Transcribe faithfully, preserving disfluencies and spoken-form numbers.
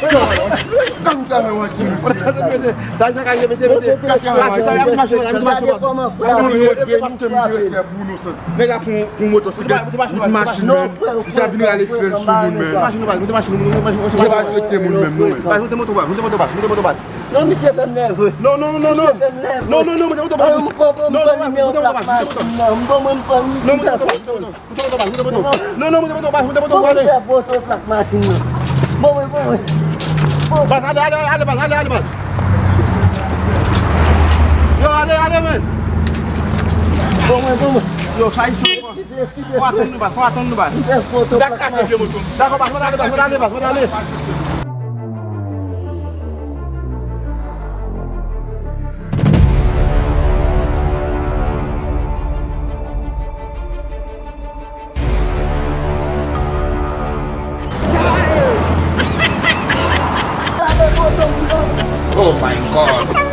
Kòman w ka fè wè si misye? Sa, sa ka rive, mesye, mesye. Kòman w ka fè wè si misye? Gade kòman frè a vin ede nou frape. Nèg la pran yon motosiklèt, yon machin, menm. Misye ap vin rale fyèl sou moun, menm. Misye pa respekte moun, menm, non, menm. Non, misye fè m nève. Non, non, non, non. Misye fè m nève. Non, non, non, monte, monte, monte. An, m pran, m pran nimewo plak machin nan. M pran, m pran nimewo plak machin nan. Non, non, monte, monte, monte. Non, non, monte, monte, monte, monte, monte, monte. Kòman fè foto plak machin nan? Bon, mwen, bon, mwen. Bon. Baz, ale, ale, ale, baz, ale, ale, baz. Yo, ale, ale, men. Bon, mwen, bon, mwen. Yo, sa isi. Eskize, eskize. Fò atann nou, baz, fò atann nou, baz. M fè foto plak machin. Dakò, baz, mwen ale, baz, mwen ale, baz, mwen ale. Oh my God.